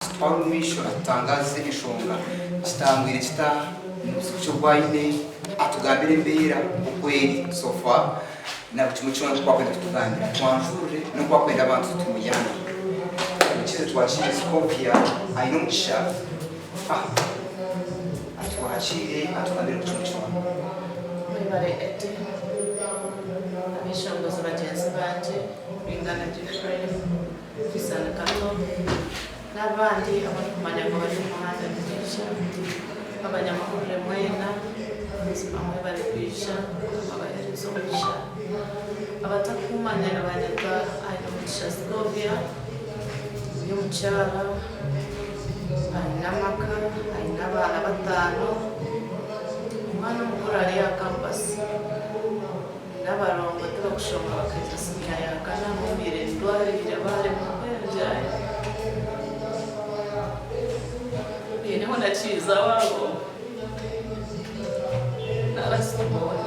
Kitware omu maisho atutangaazize enshonga kitangwire kita, nibuzibu ki obu aine, atugambire embeera oku eri so far na buri kimwe kyona oku arikwenda kutugambira atwanjurire n'oku arikwenda abantu tumuyambe. Mukize twakiire Scovia aine omugisha atwakiire atugambire buri kimwe kyona. Mwebare Eddy, abeshongozi bagyenzi bangye, Bingana Geoffrey. Susan Kato, n'abandi abarikumanya ngu bari omu muhanda nibaija. Abanyamahurire mwena, buzima mwebare kwija, Mukama abaheereze omugisha. Abatakumanya nibanyeta Ainomugisha Scovia, ndi omukyara, aine amaka, aine abaana bataano, omwana omukuru ari aha campus. N'abarongo tibakushoma bakaija siniya ya kana mbaire ndwariire baaremwa kweyongyerayo. Baineho na kiiza waabo na last born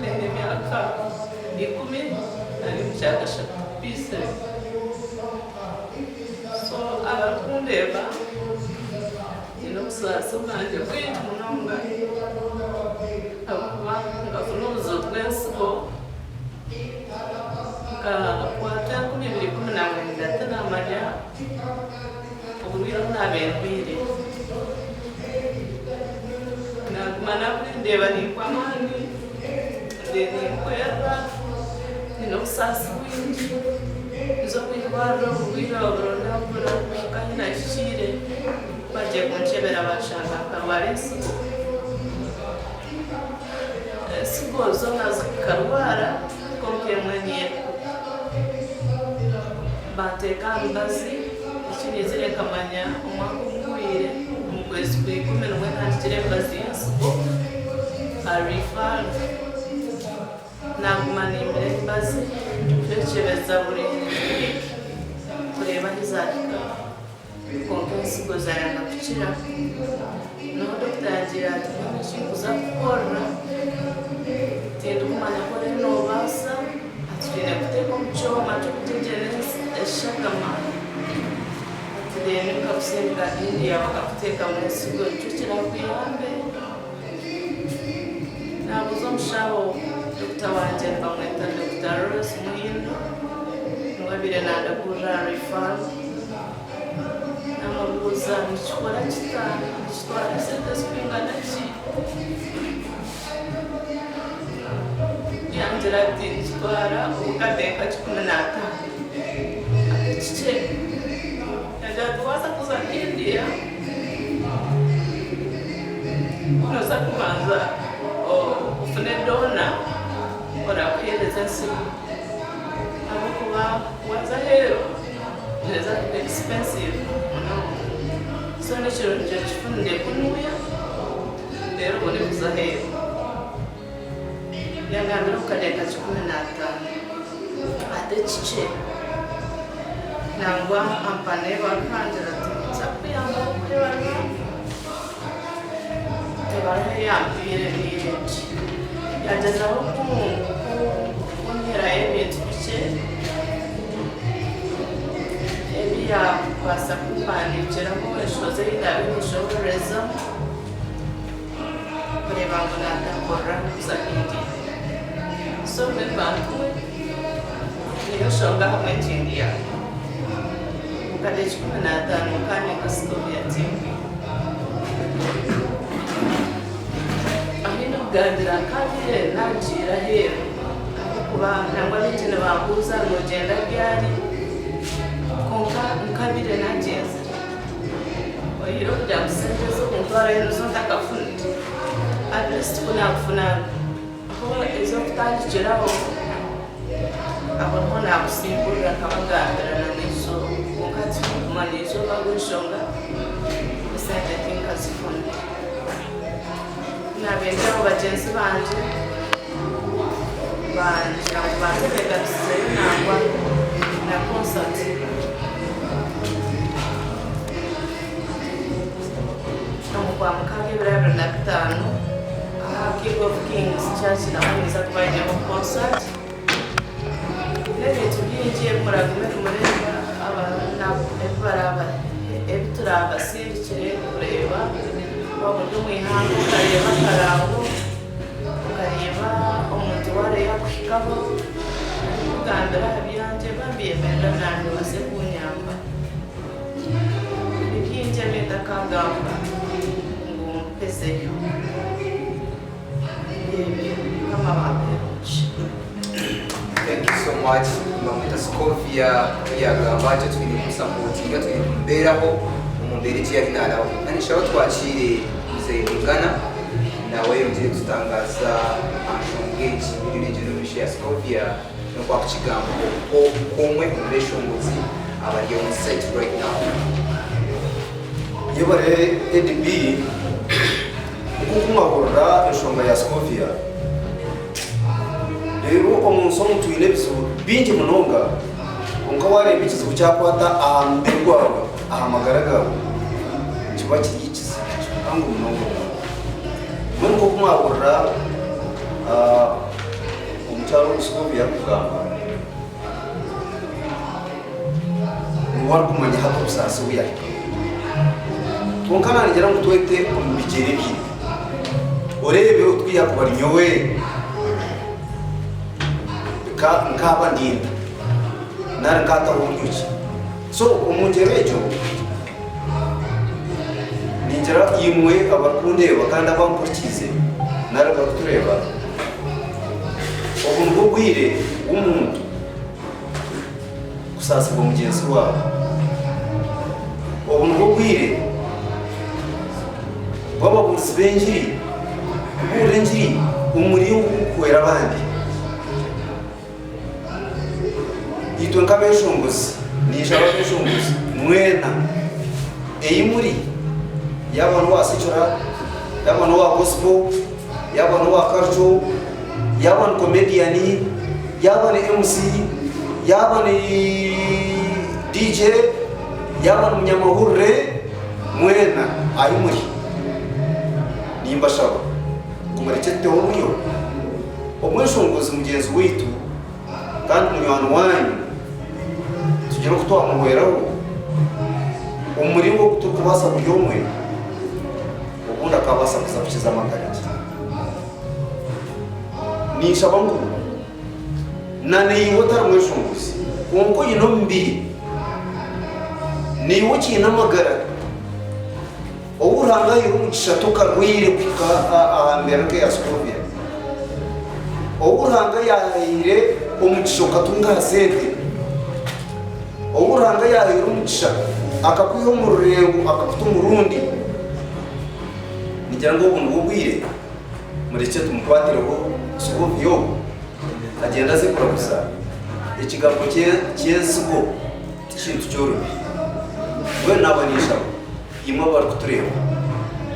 aine emyaka ikumi ari omu kyakashatu P3. So abarikundeeba Nyine obusaasi bwangye bwingi munonga ahabw'okuba nkafuna obuzibu bw'ensibo, nkakwata 2019 tinamanya oburwaire obu naabaire ndwaire. Naguma nakurindeeba nimpwa amaani, ndeeba nimpwerera, nyine obusaasi bwingi, nza omu irwariro oburwaire obu kuhika ahu nahikiire. Ku baagiire kunkyebera baashanga nkarwara ensigo. Ensigo zoona zikarwara kwonka emwe niyo erikufa. Banteeka aha mibazi, eki naizire nkamanya omwaka oguhweire omu kwezi kwa ikumi nibwo ntandikire emibazi y'ensigo aha referral. Naaguma niimira emibazi ndikwekyebeza buri wiiki kureeba ahu zaahika. Kwonka ensigo zaayanga kukira. Niho dokita yaagira ati, Mbwenu eki ndikuza kukukorera tindikumanya ku oriyo noobaasa. Ati twine kuteeka omu kyoma ky'okutegyera eshagama. Ati reero nkakusindika India bakakuteekamu ensigo nikyo kiraakuyambe. Naabuuza omushaho, dokita wangye nibamweta Dokita Rose Muhindo, niwe abaire naandaguurira aha referral. Naamubuuza nikikora kita, nikitwara esente zirikwingana ki? Yangira ati nikitwara obukadde nka 15 ate kikye. Yangira ati waaza kuza India nooza kubanza ofune doona oraakuheereza ensigo ahabw'okuba waaza aheeru neeza kuba expensive munonga. So n'ekirungi okifunire kunuya reero obone kuza aheeru. Yangambira obukadde nka 15 ate kikye. Nangwa ampa n'ebaruha angira ati ninza kukuyambaho kuha ebaruha. Ebaruha ei yampaire niyo egi. Yagyezaho kunterayo ebintu bikye ebi yaakubaasa kumpandiikiraho enshozi ei ndaabe ninshohoreramu kureeba ngu naatakuriraho kuza India. So mbwenu bantumwe niyo nshonga ahabw'enki ndi aha. Obukadde 15 nkaanye nka Scovia TV. Ahu ndikugambira nkaabire naagiire aheeru ahabw'okuba nangwa baingi nibambuuza noogyenda ryari kwonka nkaabire naagyenzire. Oihireho kugira ngu sente ez'okuntwarayo nizo ntakafunire, at least ku naakufuna Aho ez'okutandikiraho, aho niho naakusimburira nkabagambira na n'eizooba. Kwonka tirikumanya eizooba ahabw'enshonga esente tinkazifuna. Naabeegyera abo bagyenzi bangye bangira ngu bantebeekanisizeyo nangwa na concert. Omu Kwamukaaga ebiro 25 aha King of Kings Church naho ninza kuba nyineho concert n'ebintu bingi ebi muragume nimureeba ebi ebi turabasindikire kureeba waaba ori omu ihanga okareeba akarango, okareeba omuntu waaba yaakuhikaho arikukugambira aha byangye bambi yemerera nanye obaase kunyamba. Ni bingi ebi ntakagamba ngu mpezeyo. Ebyo Mukama abampeere omugisha. Thank you so much nibamweta Scovia yagamba atyo twine kumusapotinga twine kumubeeraho omu mbeera egi yari narabamu na ninshaba twakiire mzee Bingana nawe ayongyere kututangaza aha nshonga egi eriyo negyenda omu maisho ya Scovia n'oku akukigambaho nk'omwe omu beshongozi abari on set right now. Yebare Eddie B Nk'oku mwahurira enshonga ya Scovia, reero omu nsi omu twine ebizibu bingi munonga, kwonka waareeba ekizibu kyakwata aha mubiri gwawe, aha magara gaawe, nikiba kiri ekizibu kihango munonga munonga. Mbwenu nk'oku mwahurira omukyara ogu Scovia arikugamba, niwe arikumanya hati obusaasi obu yaahika. Kwonka naanigira ngu twete omu bigyere bye, oreebe otwiha kuba ari nyowe nkaaba ndinda nari nkaataho buryo ki. So omu ngyero egyo, ningira imwe abarikundeeba kandi abampurikiize nari abarikutureeba, obu nibwo bwire bw'omuntu kusaasibwa mugyenzi waawe. Obu nibwo bwire bw'ababuurizi b'engiri kubuurira engiri omu muringo ogurikuhwera abandi. Itwe nk'abeeshongozi, ninshaba abeeshongozi mwena ei muri, yaaba n'owa secular, yaaba n'owa gospel, yaaba n'owa culture, yaaba ni comedian, yaaba ni MC, yaaba ni DJ, yaaba ni munyamahurire, mwena ahi muri nimbashaba ngu murekye tuteho oburyo omweshongozi mugyenzi waitu kandi munywani wanyu tugire oku twamuhweraho omu muringo ogu turikubaasa buri omwe obundi akabaasa kuza kukiza amagara gye. Ninshaba ngu na naiwe otari mweshongozi kwonka oine omubiri, naiwe okiine amagara, ou Ruhanga ahaire omugisha tokarwaire kuhika aha mbeera nk'eya Scovia, ou Ruhanga yaahaire omugisha okatunga aha sente, ou Ruhanga yaahaire omugisha akakwiha omu rurengo akakuta omu rundi, Ningira ngu obu nibwo bwire murekye tumukwatireho Scovia ogu agyende aze kuraguza. Ekigambo ky'enzigo ti kintu kyorobi. Mbwenu naaba ninshaba imwe abarikutureeba,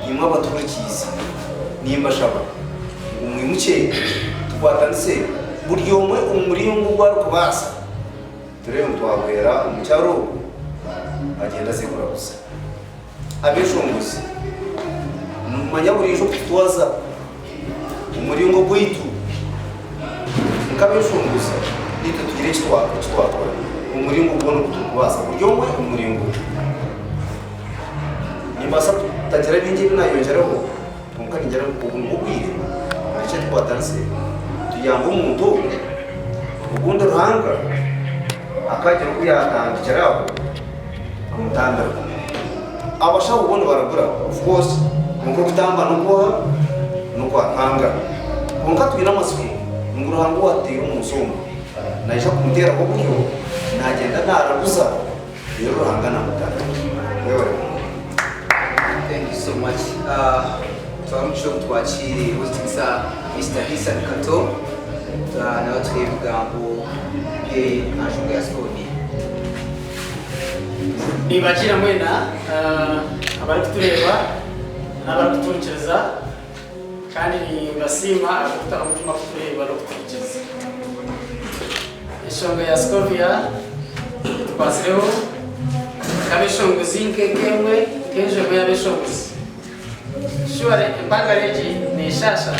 imwe abatuhurikiize, nimbashaba ngu mwimukye tukwatanise buri omwe omu muringo ogu arikubaasa tureebe ngu twahwera omukyara ogu agyende aze kuraguza. Abeshongozi, nimumanya buriijo okututwaza omuringo gwaitu nk'abeshongozi naitwe tugire eki twakora omu muringo gwona ogu turikubaasa buri omwe omu muringo gwe. Nimbaasa kutagira bingi ebi naayongyeraho kwonka ningira ngu obu nibwo bwire murekye tukwatanise tuyambe omuntu ogu obundi Ruhanga akaagira oku yaatandikira aho. Omutambiro. Abashaho bo nibaragura of course kwonka okutamba n'okwoha? N'okwa Ruhanga. Kwonka twine amatsiko ngu Ruhanga owatuteire omu nsi omu naija kumuteeraho oburyo nagyenda naraguza reero Ruhanga namutambira. Mwebare munonga. Thank you so much. Twaba omugisha ogu twakiire owekitiinisa Mister Hassan Kato nawe atuhe ebigambo bye aha nshonga ya Scovia. Nibakiira mwena abarikutureeba n'abarikutuhurikiriza kandi nimbasiima ahabw'okutaho omutima kutureeba n'okutuhurikiriza. Enshonga ya Scovia etukwatsireho nk'abeshongozi nk'eka emwe nk'enju emwe y'abeshongozi. Surely empangare egi neshaasha.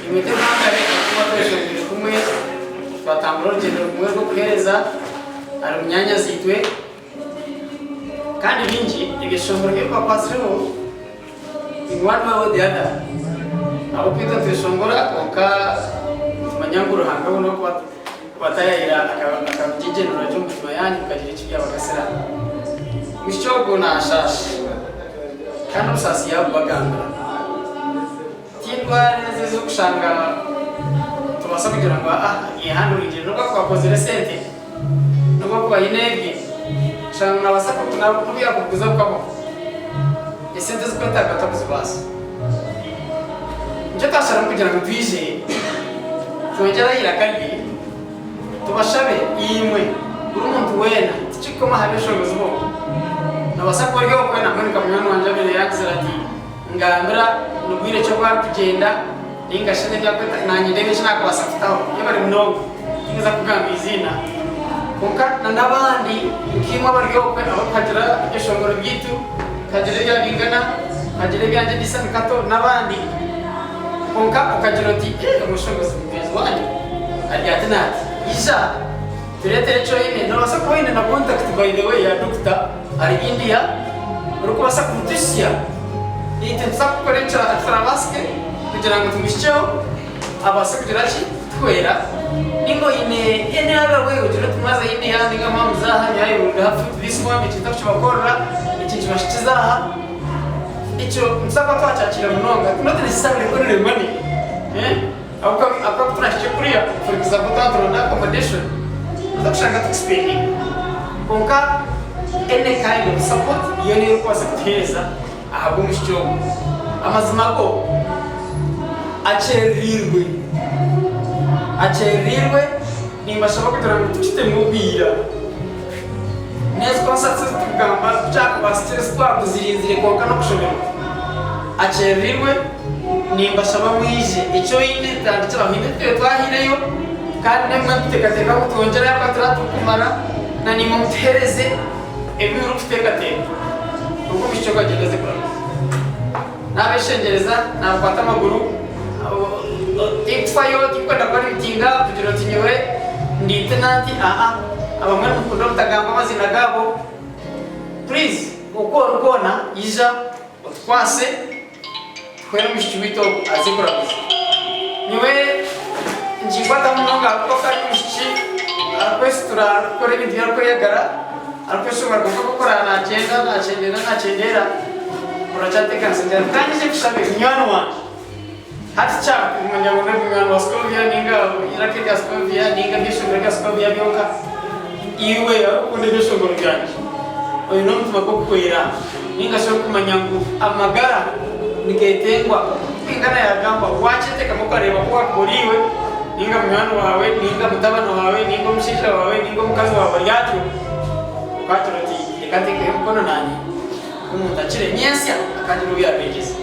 Nimweta empangare ahakuba tweshongwire kumwe, twatambura orugyendo rumwe rw'okuheereza ahari munyaanyazi-itwe. Kandi bingi ebyeshongoro ebi bakwatsireho in one way or the other ahabw'okuba itwe nitweshongora kwonka nitumanya ngu Ruhanga we n'okubatayayira akabigyengyerera gye omu mitima yaanyu mukagira eki byabagasira. Omwishiki ogwo naashaasha kandi obusaasi yaabubagambira. Tindwara ezi ez'okushanga nitubaasa kugira ngu aa yehanduringire n'obu akuba akozire esente, n'obu akuba aine ebye, oshanga ngu naabaasa n'obu yaakuguza bukabaho, esente ezirikwetaaga takuzibaasa. Nikyo twasharamu kugira ngu twije twongyere aha iraka rye tubashabe imwe buri muntu weena, tikirikukoma aha b'eshongozi bonka, noobaasa kuba ori okwe nambwenu nka munywani wangye abaire yaagira ati, Ngambira nibwire ki obu arikugyenda ninga shi n'ebi arikweta nanye ndeebe eki nakubaasa kutaho. Yebare munonga tindiza kugamba eiziina kwonka na n'abandi nkaimwe abari okwe abarikuhagira ebyeshongoro byaitu nkagira ebya Bingana nkagira ebyangye Disani Kato n'abandi kwonka okagira oti eh omweshongozi mugyenzi wanyu ari ati n'ati ija tureetere eki oine nobaasa kuba oine na contact by the way ya doctor ari India orikubaasa kumutuhitsya, itwe nituza kukora eki turabaasike kugira ngu tumuhikyeho abaase kugira ki kutuhwera. Ninga oine any other way ogire oti mwaza India ninga mwamuza aha nyowe I would have this one eki ntakukibakorera eki nkibahikize aha ekyo nituza kuba twakyakiira munonga not necessarily only money eh ahabw'okuba ku turahikye kuriya for example twaba nituronda accommodation noza kushanga tukusipendinga kwonka Any kind of support yoona ei orikubaasa kutuheereza ahabw'omwishiki ogu. Amazima go akyerereirwe, akyerereirwe nimbashaba kugira ngu tukitemu obwira. N'ezi concerts ezi turikugamba kukyakubasikire ezi twakuzirinzire kwonka n'okushoberwa. Akyerereirwe nimbashaba mwije eki oine tandikira aho. Haine ebi twaba twahaireyo kandi n'ebimwe nituteekateeka ngu twongyereyo ahakuba turaba turikumara. Na naimwe mutuheereze ebi murikuteekateeka. Ogwo omwishiki ogwo agyende aze kuraguza. Naabeshengyereza, naabakwata amaguru, tinkufayo, tinkwenda kuba nimitinga kugira oti nyowe ndi nti na nti, aa, abamwe nimukunda obutagamba amaziina gaabo. Please, oku ori kwona, ija otukwase. Tuhwere omwishiki waitu ogu aze kuraguza. Nyowe nikinkwataho munonga ahabw'okuba ku ari omwishiki arikwesitura arikukora ebintu ebi arikweyagara, arikweshongora kwonka ku okuraba nakyenda nakyendeera nakyendeera orakyateekanisa ngira nti kanyije nkushabe munywani wangye hati kyakumanya ngu ndi munywani wa Scovia ninga eiraka erya Scovia ninga ebyeshongoro bya Scovia byonka iwe orikukunda ebyeshongoro byangye oine omutima gw'okuhwera. Ninga shi orikumanya ngu amagara nigetengwa kwingana yagambwa, wakyetekamu okareeba ku wakuba ori iwe ninga munywani wawe ninga mutabani wawe ninga omushaija wawe ninga omukazi wawe ori atyo, okagira oti reka ntekeho omukono nanye omuntu akire nyentsya akagira obu yabegyesa.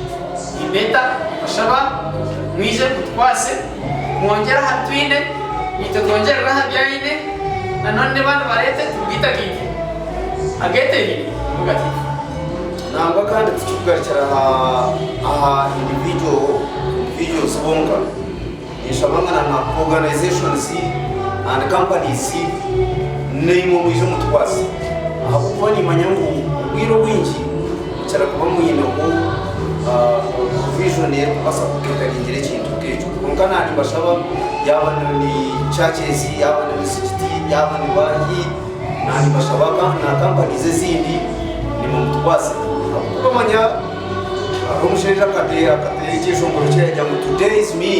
Nimbeeta nimbashaba mwije mutukwase mwongyere aha bitwine naitwe twongyerere aha bi aine nanone n'abandi bareete tubwitagaite. Ageetereire nigo gatiifa. Nangwa kandi tikirikugarukira aha individual individuals bonka, ninshaba ngu na organisations and companies naimwe mwije mutukwase ahabw'okuba nimanya ngu obwire obwingi mukira kuba mwineho vision erikubaasa kuketaringira ekintu nk'ekyo. Kwonka nanimbashaba yaaba ni churches, yaaba ni mizigiti, yaaba ni baahi, Nibashaba na companies ezindi nimwe mutukwase ahabw'okuba manya hariho omushaija akateera ekyeshongoro kye yagira ngu today is me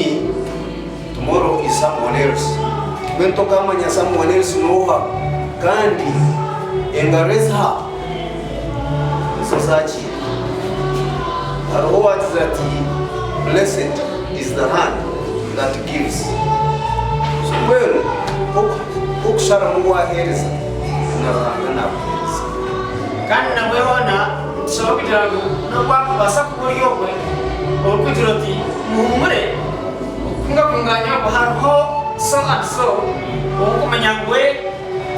tomorrow is someone else mbwenu tokamanya someone else noha kandi engaro eziha nizo zakiira hariho owagize ati blessed is the hand that gives so mbwenu Okusharamu waheereza na Ruhanga nakuheereza. Kandi nabwe hoona nitushaba kugira ngu n'obu wakubaasa kuba ori ogwe orikugira oti muhumure okukungakunganya oku hariho so and so owukumanya ngu we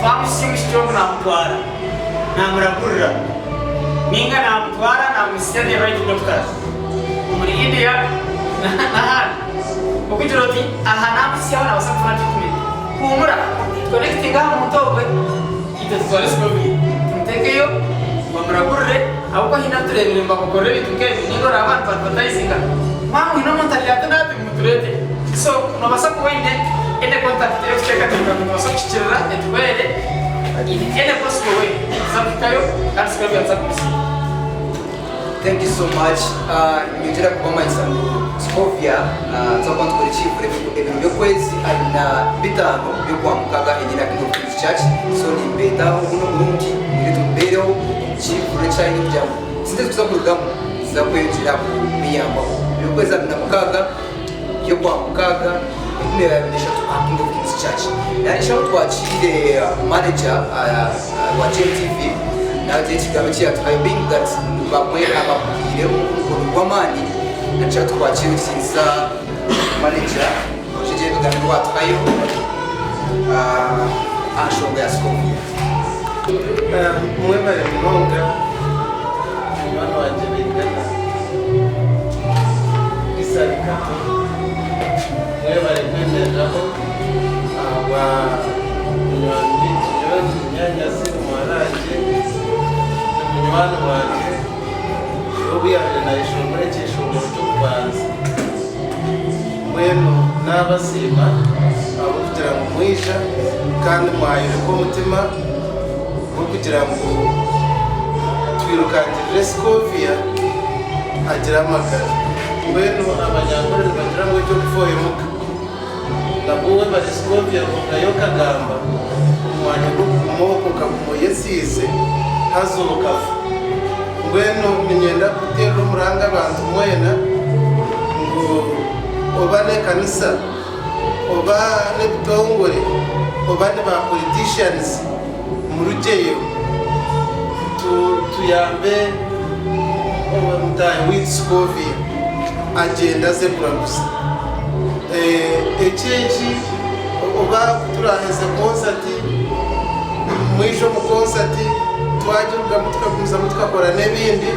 twamuhitsya omwishiki ogu namutwara namuragurira ninga namutwara namuhitsya the right doctors omuri India n'ahandi okugira oti aha namuhitsyaho nabaasa kufuna treatment. Huumura, connectinga aha muntu ogwe, itwe tutware Scovia tumuteekeyo. Bamuragurire ahabw'okuba haine abu tureebire nibabakorera ebintu nk'ebyo nainga oraba abantu advertisinga mwaba mwine omuntu ari ati n'ati mumutureetere. So noobaasa kuba oine any contact erikuteekateeka ngu noobaasa kuhikirira etuhwere in any possible way nituza kuhikayo kandi Scovia nituza kumusiima. Thank you so much. Nyongyera kubamanyisa ngu Scovia nituza kuba nitukora ekiivuro ebiro by'okwezi abiri na bitaano by'Okwamukaga henyini aha King of Kings Church. So nimbeetaho guno omurundi mwije tumubeereho ekiivuro eki aine kugira ngu sente ezikuza kurugamu niziza kweyongyera kumuyambaho. Eby'okwezi 26 by'Okwamukaaga 2023 aha King of Kings Church. Nanishaho twakiire manager wa GMTV nagira ekigambo eki yatuhayo being that bamwe abakuhiireho omukono gw'amaani nanishaho tukwakire ekitiinisa manager oshegye ebigambo ebi watuhayo aha nshonga ya Scovia. Mwebare munonga munywani wangye Baingana Isari Kato mwebare kwemereraho ahabwa munywani waitu nyowe ndi munyanyazi muhara wangye ni munywani wangye n'obu yaabaire naayeshongora ekyeshongoro ky'okubanza mbwenu naabasiima ahabw'okugira ngu mwija kandi mwayoreka omutima gw'okugira ngu twirukangirire Scovia agire amagara. Mbwenu Abanyankore nibagira ngu eky'okufa oimuka. Nabwo webare Scovia rugayo okagamba omu mwanya gw'okuguma okwo okaguma oyesiize haza okafa. Mbwenu niinyenda kuteerera omuranga abantu mwena ngu oba n'ekanisa oba n'ebitongore oba ni ba politicians murugyeyo tuyambe mutaahi waitu Scovia agyende aze kuraguza. Eki eki oba ku turaaheze konsati mwije omu konsati twagirugamu tukagumizamu tukakora n'ebindi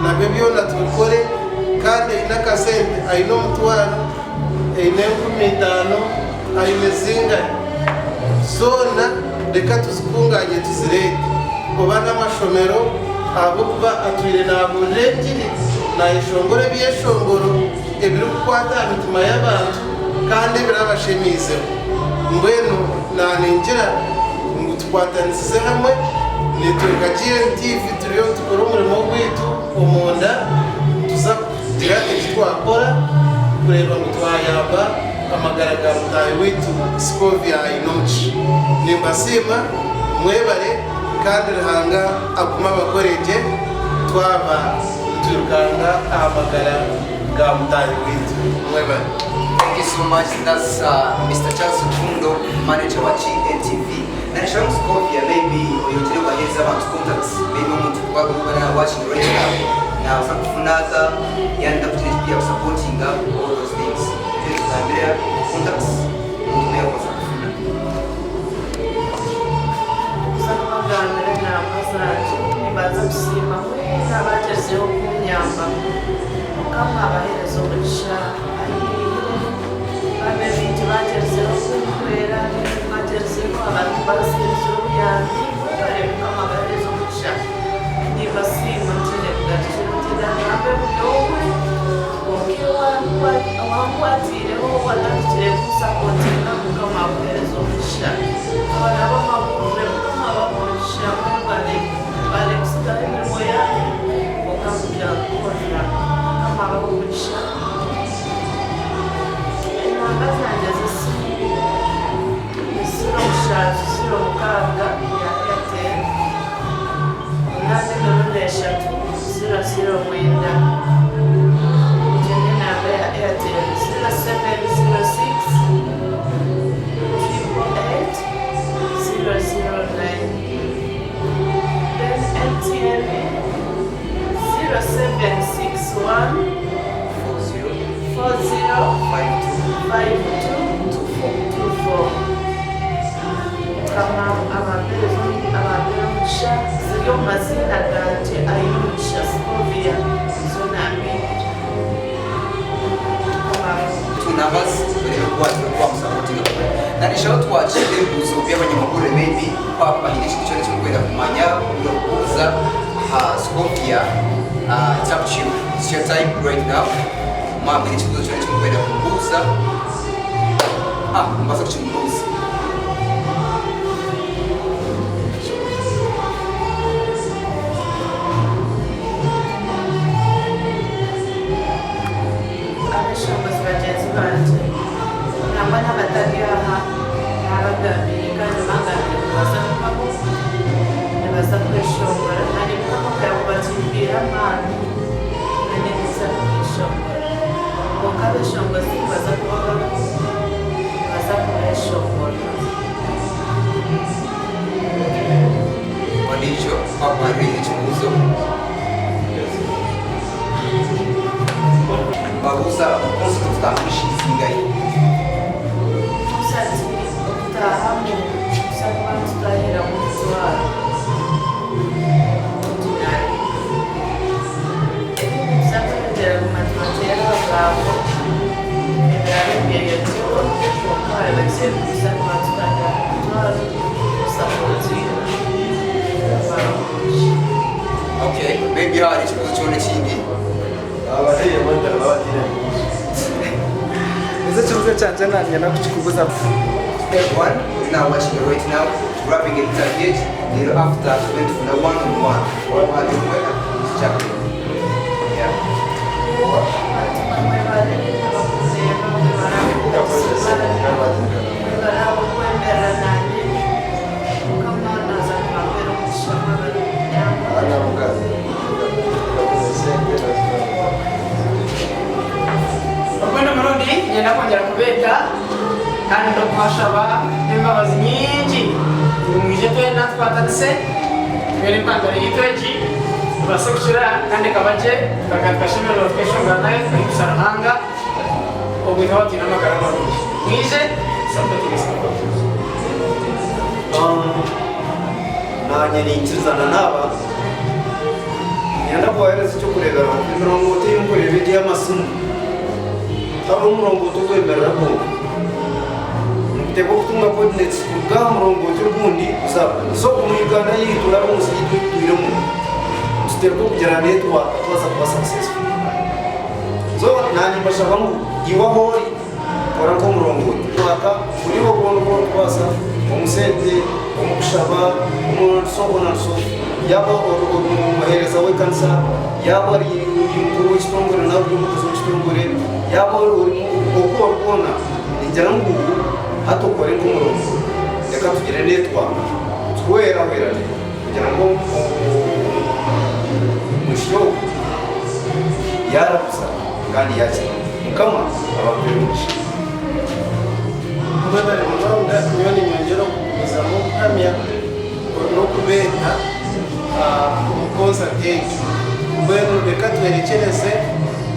nabyo byona tubikore kandi aine akasente aine omutwaro aine 5000 aine zingahi zoona reka tuzikunganye tuzireete oba n'amashomero ahabw'okuba atwire naabuurira engiri naayeshongora ebyeshongoro ebirikukwata aha mitima y'abantu kandi ebirabashemiizeho. Mbwenu naaningira ngu tukwatanisize hamwe naitwe nka GMTV turiyo nitukora omurimo gwaitu omunda nituza kugira eki twakora kureeba ngu twayamba amagara ga mutaahi waitu Scovia Ainomugisha. Nimbasiima, mwebare kandi Ruhanga agume abakore gye twaba nitwirukanga aha magara ga mutaahi waitu. Mwebare. Thank you so much. That's Mr. Charles Rukundo, manager wa GNTV. Na nishaba Scovia maybe oyongere wahereza abantu contacts maybe omuntu kuba na watching right now nabaasa kufuna ata yanda kugira ekipi yakusupportinga all those things. Tugambire contacts omuntu yakubaasa kufuna. Kuza kubagambira enamba zangye nimbanza kusiima mwena abaagyezireho kunyamba. Mukama abaheereze omugisha ahiire babe baingi bagyerizeho kumpwera baingi bagyerizeho abantu bansiirize obuyambi mwebare Mukama abaheereze omugisha nimbasiima ntiine kugarukira ntiine ngambe buri omwe kwonka owankwatiireho owatandikire kunsapotinga Mukama akuheereze omugisha abaana b'amahurire Mukama abahe omugisha mwebare mwebare kusigaho emirimo yaanyu kwonka kugira kukorera Mukama abahe omugisha enamba zangye z'esimu ni 0706 ya Airtel 8 3 00 9 egyo n'enamba ya Airtel 0706 888 009 then MTN 0761 40 40 52 52 24. 24 Mukama abampeere omugisha ziri omu maziina gangye Ainomugisha Scovia nizo nambindira. Mukama abahe omugisha. Tunabazi barebe kukwatira kwamusapotinga nanishaho twakire ebibuuzo by'abanyamahurire maybe kwaba baine ekintu kyona ekirikwenda kumanya kubuuza. Aha Scovia, it's up to you, it's your time right now. Mwaba mwine ekibuuzo kyona eki murikwenda kumubuuza, mubaasa kukimubuuza. Abeshongozi bagyenzi bangye nangwa n'abatari aha naabagambire kandi bangambire ngu nibaza kubaho, nibaza kweshongora kandi Mukama ku yaakuba akimpiire amaani naanye ninza kweshongora. Kwonka abeshongozi nibaza kuba bariho, nibaza kubeshongora. Ondiijo waaba oine ekibuuzo. Babuuza konsati okutaahamu shilingi zingahi? Konsati okutaahamu nitubaasa kuba nitutahiramu omutwaro ordinary. Ebindi nituza kweyongyera kuguma nitubateera aha bwangu ebiraabe nibyeyongyerwa kwonka babibagize nituza kuba nitutahiramu omutwaro kusapotinga abarikurugi. Okay, maybe hariho ekibuuzo kyona ekindi? Nize ekibuzo kyangye nanyenda kukikubuza. Step one, ori now watching right now, wrapping it up yet, rero after tube nitufuna one on one, one omwe akubuuza eki arikwenda. Yeah. Mwebare abakureeba, mwebare ahabw'okusiima, mwebare ahabw'okwemerera nanye. Mukama naaza kubampera omugisha mwebare kunyamba. Ogundi murundi niinyenda kwongyera kubeeta kandi n'okubashaba n'embabazi nyingi ngu mwije twena tukwatanise twine empangare yaitu egi ebaase kukira kandi ekaba gye tukagaruka tukashemererwa tukeshongora nayo tukahimbisa Ruhanga obwo twaba twine amagara marungi. Mwije tusapotinge Sikovi. Naanye ninkirizana naaba niinyenda kubaheereza eky'okureeberaho. Emirongooti ei murikureeba egi ey'amasimu, tihariho omurongooti ogwemerera gwonka. Niguteekwa kutunga coordinates kuruga aha murongooti ogundi kuza aha gundi. So omu Uganda yaitu nari omu nsi yaitu ei tutwiremu, nituteekwa kugira network kubaasa kuba successful. So naanye mbashaba ngu iwe ahu ori, Kora nk'omurongooti. Kwata buri obu orikuba orikubaasa, omu sente, omu kushaba, omu so on and so. Yaaba ori omuheereza w'ekanisa, yaaba ori mukuru w'ekitongore nari ori omukozi w'ekitongore, yaaba ori oku ori kwona, ningira ngu hati okore nk'omurongooti. Reka tugire network, tuhwerahwerane kugira ngu omwishiki ogu yaaraguza kandi yaakira. Mukama abampere omugisha. Mwebare munonga nyowe ninyongyera okugumizamu kuhamya n'okubeeta omu concert egyo. Mbwenu reka twerekyereze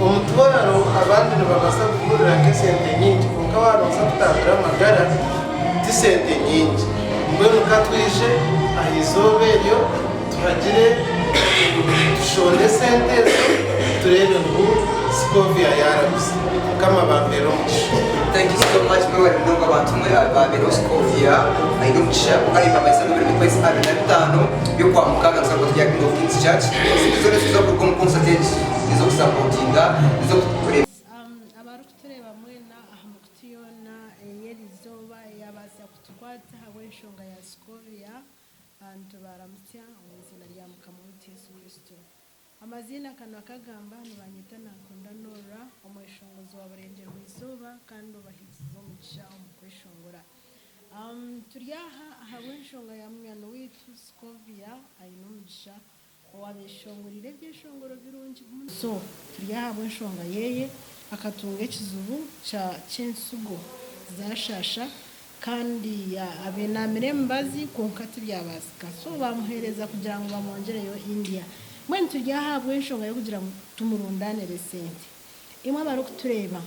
omutwaro abandi nibabaasa kuhurira nk'esente nyingi kwonka waaba nooza kutambira amagara ti sente nyingi. Mbwenu katwije aha izooba eryo Tuhagire tushonde esente ezo tureebe ngu Scovia yarabuza. Mukama abampeere omugisha. Thank you so much mwebare munonga bantu mwe ababereho Scovia aine omugisha kwonka nimbamanyiisa ngu biri omukwezi 25 by'okwamukaaga nituza kuba turi aha King of Kings Church esente zoona ezikuza kuruga omu concert egi nezokusapotinga nezokureeba Abarikutureeba mwena aha mikutu yoona ey'erizooba eyabaasa kutukwata ahabw'enshonga ya Scovia, Nitubaramutsya omu iziina rya Mukama waitu Yesu Kristo. Amaziina akanwa kagamba nibanyeta Nankunda Norah, omweshongozi wa Burengyerwa Izooba kandi obahigize omugisha omu kweshongora. Turi aha ahabw'enshonga ya munywani waitu Scovia Ainomugisha owabeshongoriire ebyeshongoro birungi muno. So turi aha ahabw'enshonga yeye, akatunga ekizibu kya ky'ensigo zashasha kandi abaire namira emibazi kwonka tibyabaasika so bamuheereza kugira ngu bamwongyereyo India. Mbwenu turi aha ahabw'enshonga y'okugira ngu tumurundaanire esente. Imwe abarikutureeba,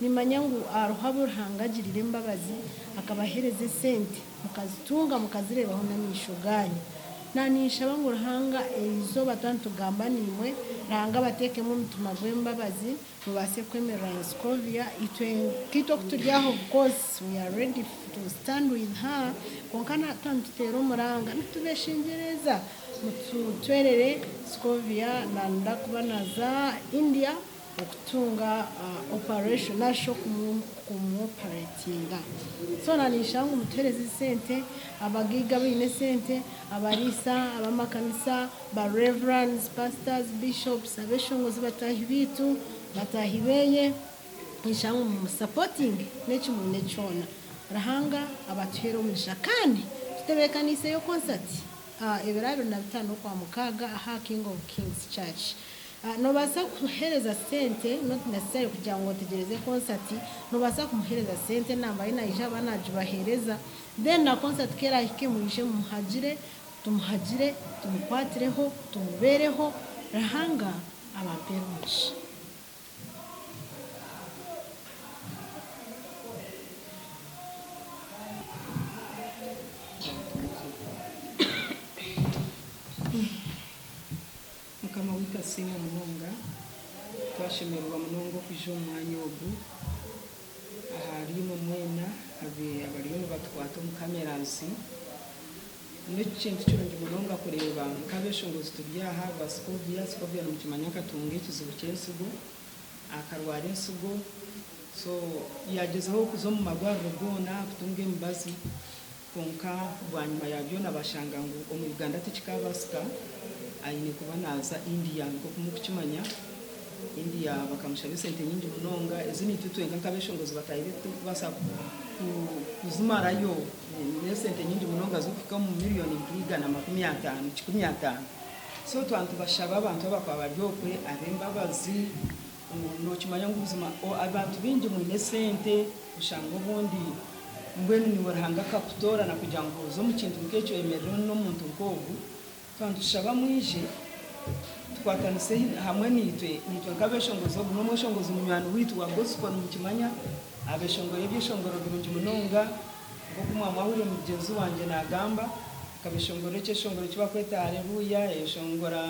nimanya ngu hariho abu Ruhanga agiriire embabazi akabaheereza esente mukazitunga mukazireebaho n'amaisho gaanyu. Naninshaba ngu Ruhanga erizooba twaba nitugamba naimwe, Ruhanga abateekemu omutima gw'embabazi mubaase kwemerera na Scovia. Itwe nkaitwe oku turi aha of course we are ready to stand with her kwonka twaba nituteera omuranga nitubeshengyereza. Mututwerere Scovia nanda kuba naza India okutunga operation nashi okumuoperatinga. So na ninshaba ngu mutuhereze esente, abagaiga abaine esente, abariisa, abamakanisa, ba reverends, pastors, bishops, abeshongozi bataahi beitu, bataahi beye, ninshaba ngu mumusapotinge neki mwine kyona. Ruhanga abatuhere omugisha kandi tutebekaniiseyo concert ebiro 25 Okwamukaaga aha King of Kings Church. Nobaasa kuhereza sente not necessarily kugira ngu otegyereze concert, nobaasa kumuhereza sente enamba ye naija aba nagibahereza then na concert ku erahike mwije mumuhagire, tumuhagire, tumukwatireho, tumubereho, Ruhanga abampere omugisha. Mukama waitu asiimwe munonga. Twashemererwa munonga okwija omu mwanya ogu ahari imwe mwena abariyo nibatukwata omu cameras. N'ekintu kirungi munonga kureeba nk'abeshongozi turi aha ba Scovia. Scovia nimukimanya akatunga ekizibu ky'ensigo, akarwara ensigo so yagyezaho kuza omu marwariro goona kutunga emibazi Kwonka bwanyima ya byona bashanga ngu omu Uganda tikikabaasika, aine kuba naaza India. Nk'oku murikukimanya, India bakamushaba esente nyingi munonga ezi naitwe twenka nk'abeshongozi bataahi baitu titurikubaasa kuzimarayo. N'esente nyingi munonga zirikuhika omu miriyoni nka 150, 50. So twaba nitubashaba abantu abakuba bari okwe ab'embabazi, Nookimanya ngu buzima abantu baingi mwine esente, oshanga obundi mbwenu niiwe Ruhanga akakutoorana kugira ngu oze omu kintu nk'ekyo oyemerere n'omuntu nk'ogu. Twaba nitushaba mwije tukwatanise hamwe naitwe, naitwe nk'abeshongozi, ogu n'omweshongozi munywani waitu wa gospel nimukimanya, abeshongora ebyeshongoro birungi munonga nk'oku mwamwahuriire mugyenzi wangye naagamba, akabeshongorera ekyeshongoro eki barikweta Haleluya, yayeshongora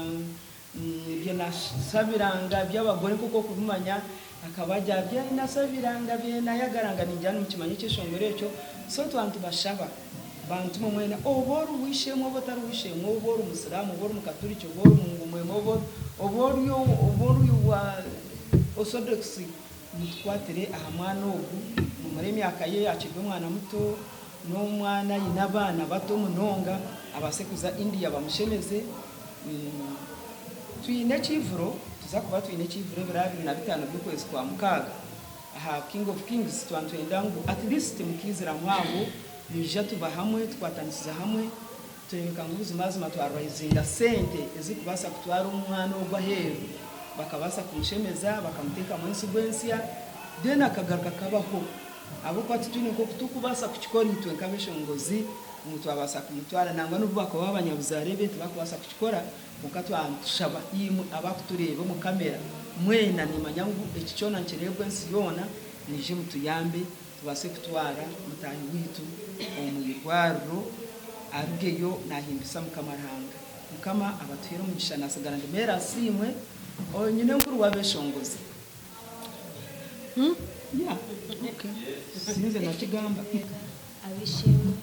Byenasabiranga by'abagore nk'oku orikubimanya, akaba agira byenasabiranga byenayagaranga ningira nimukimanya ekyeshongoro ekyo, so twaba nitubashaba bantu imwe mwena oba ori ow'eishe-emwe oba otari w'eishe-emwe oba ori musiraamu oba ori mukaturiki oba ori mungumwema oba oba ori oba ori owa osodokisi mutukwatire aha mwana ogu mumure emyaka ye akiri omwana muto n'omwana aine abaana bato munonga abaase kuza India bamushemeze. Twine ekiivuro, tuza kuba twine ekiivuro ebiro 25 by'okwezi kwa mukaaga aha King of Kings. Twaba nitwenda ngu at least mukaiziramu aho, mwija tuba hamwe, tukwatanisiza hamwe, tureebeka ngu buzimazima twaraizinga sente ezirikubaasa kutwara omwana ogwo aheeru, bakabaasa kumushemeza, bakamuteekamu entsigo ensya, then akagaruka akabaho. Ahabw'okuba titwine nk'oku turikubaasa kukikora itwe nk'abeshongozi ngu twabaasa kumutwara. Nangwa n'obu baakuba abanyabuzaare be tibarikubaasa kukikora, kwonka twaba nitushaba imwe abarikutureeba omu kamera mwena, niimanya ngu eki kyona nikireebwa ensi yoona, mwije mutuyambe tubaase kutwara mutaahi waitu omu irwariro arugeyo naahimbisa Mukama Ruhanga. Mukama abatuheere omugisha. Naatsigara ndi Mary Asiimwe, nyinenkuru w'abeshongozi. Sinze nakigamba. Ab'eishe-emwe